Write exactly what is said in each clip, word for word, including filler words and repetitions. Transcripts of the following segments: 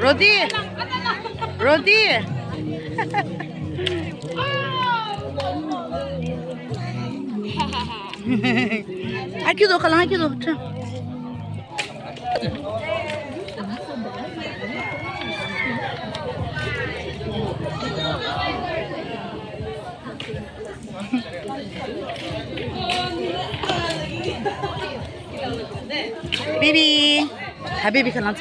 Roti. Roti. Akido, kalang akido. Baby. Ha, baby, kalang.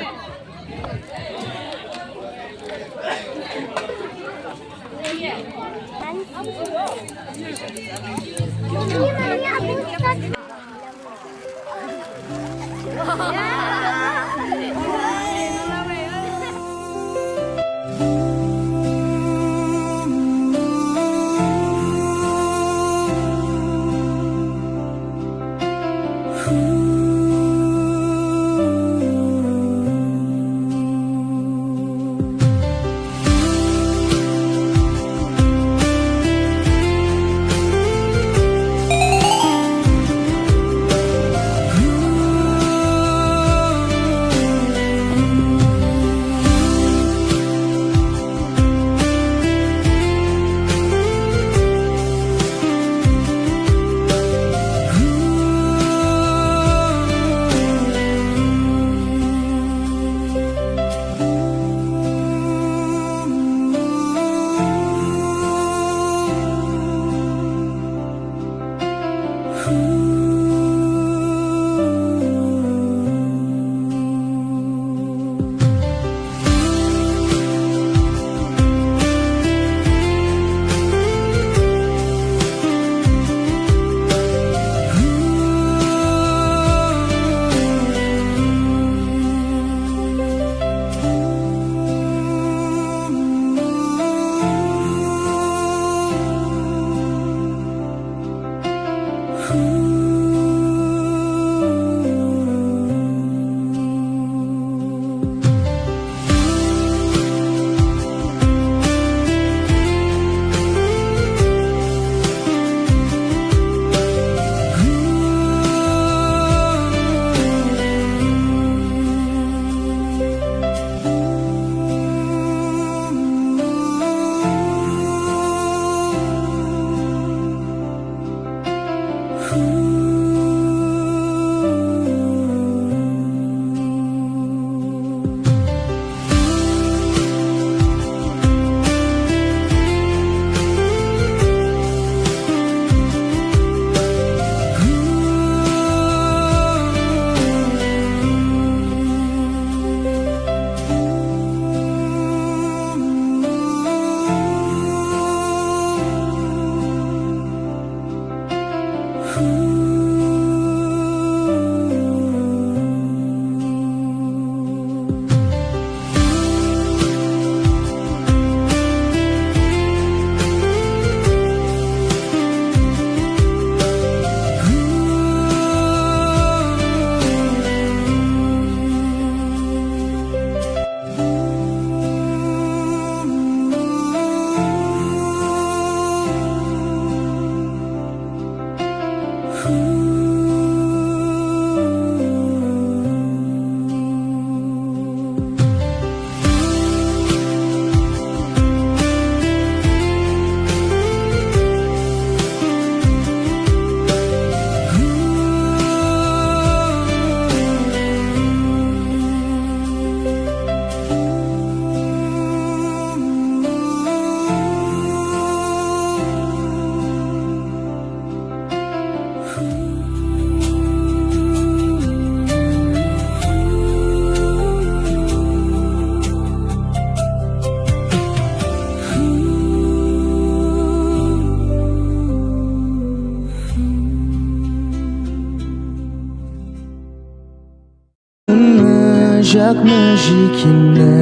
Nü jak müji kinü,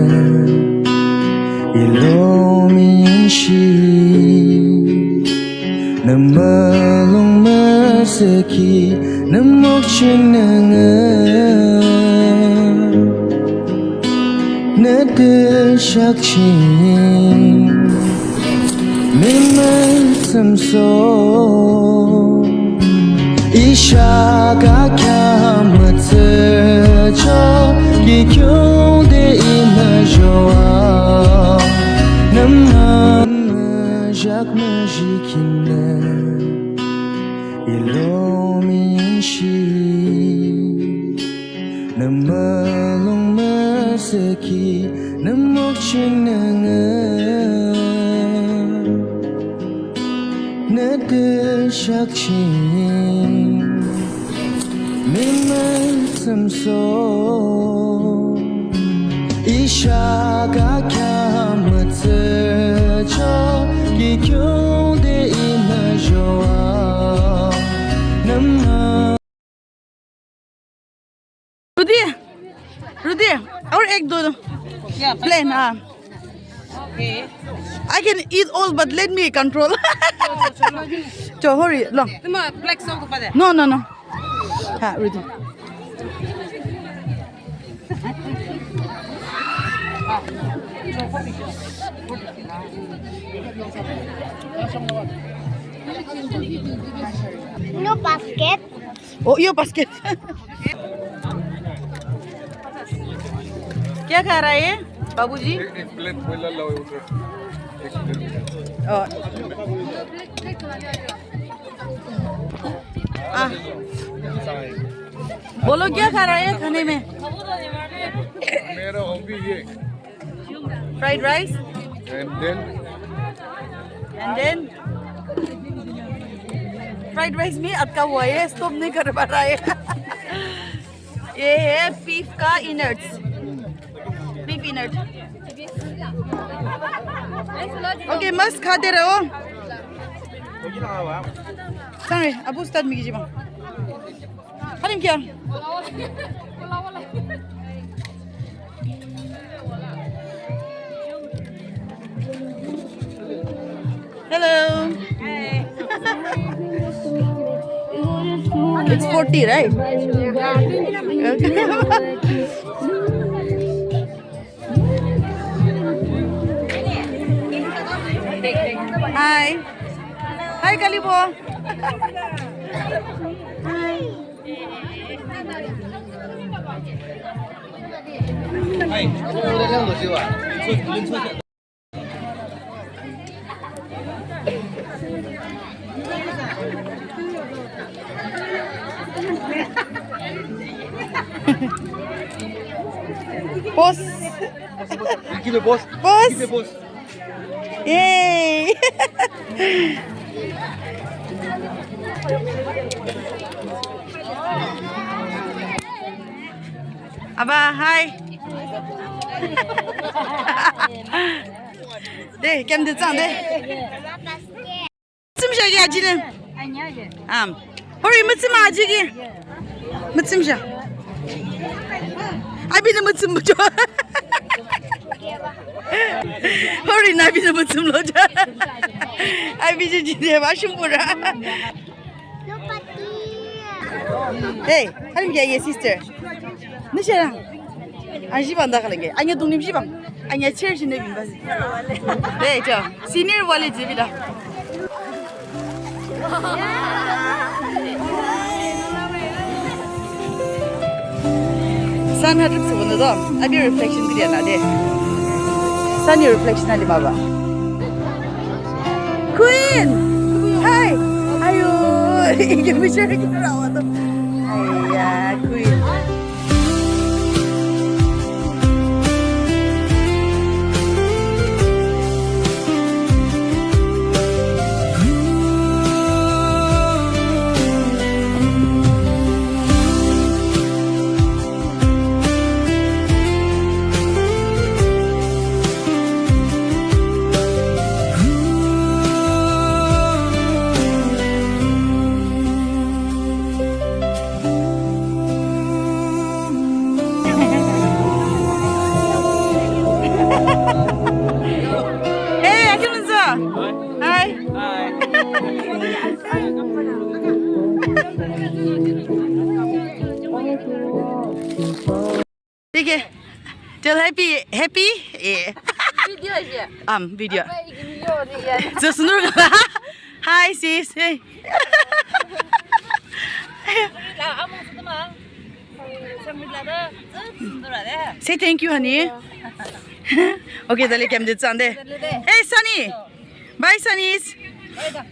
I lomi yinshi. Nü mülung müsüki, nü mokchinü ngü, nü tüshak ching. Meme tsümso, I shaka kya mütsücho, ki kyungde I nü jo Nü mulong müsühkhi, nü mung chingnü ngü, nü tüsho ching, nü müthsümsoh. I shakha kheak mütsüchoh, kikhiungde inü zhoa, nü mü- Rudy, Rudy, aur ek do, do. Yeah, plain, ah. Okay. I can eat all, but let me control. Cho, hurry, long. Tuma black salt ko pa de. No, no, no. Ha, Rudy. No basket. Oh, yo basket. क्या खा रहा है बाबूजी? एक, एक प्लेट पहला लाओ उधर। एक प्लेट। Oh. Ah. बोलो, क्या खा रहा है खाने में? मेरा हॉबी ये। Fried rice? And then? And then? Fried rice में अटका हुआ है, stop नहीं कर पा रहा है। ये है beef का innards, beef innard। Okay, मस्त खाते रहो। Sorry, अबू उस्ताद मिगी जी बा। Harim kya? Hello. Hi. It's forty, right? Okay. Hi. Hi, Kalibo. Hi. Pause. Give me pause. Pause. Give me pause. Yay. Aba, hi. De, kheamde thsang de. Mütsümsha ki ajine. Am. Hori mütsüm ajiki. Mütsümsha. Abinü mütsüm bucho. Hori nü abinü mütsüm locho. Abi jijide ba shumbura. Hey, halim kya ye sister? Nü sherang. Aji bang da khalenge. Anya dungnim ji bang. Anya chair ji ne bin basi. Hey, cho. Senior wale ji bi da. Sun ha trip su bunu do. Abi reflection kya na de. Sun your reflection ali baba. Queen! Hi! Ayo! Ike bichara ki rawa to. Aiya, Queen. Hey, Akinunso. Hi. Hi. Tell happy, happy. Eh. Video aja. Um, video. Apa ini video nih ya? Sesenur. Hi, sis. Hey. Lah, among setemang. Say thank you, honey. Okay, dale, kheamde thsang de. Hey, Sunny. Bye, Sunnies. Bye da.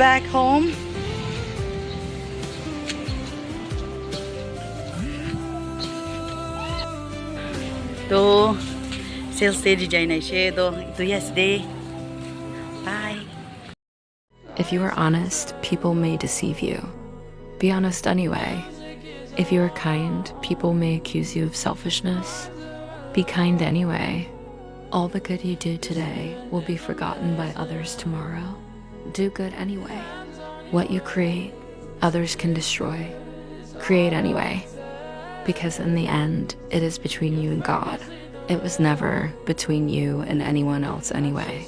Back home. To sales day di jai nai she to itu ya side. Bye. If you are honest, people may deceive you. Be honest anyway. If you are kind, people may accuse you of selfishness. Be kind anyway. All the good you do today will be forgotten by others tomorrow. Do good anyway. What you create, others can destroy. Create anyway. Because in the end, it is between you and God. It was never between you and anyone else anyway.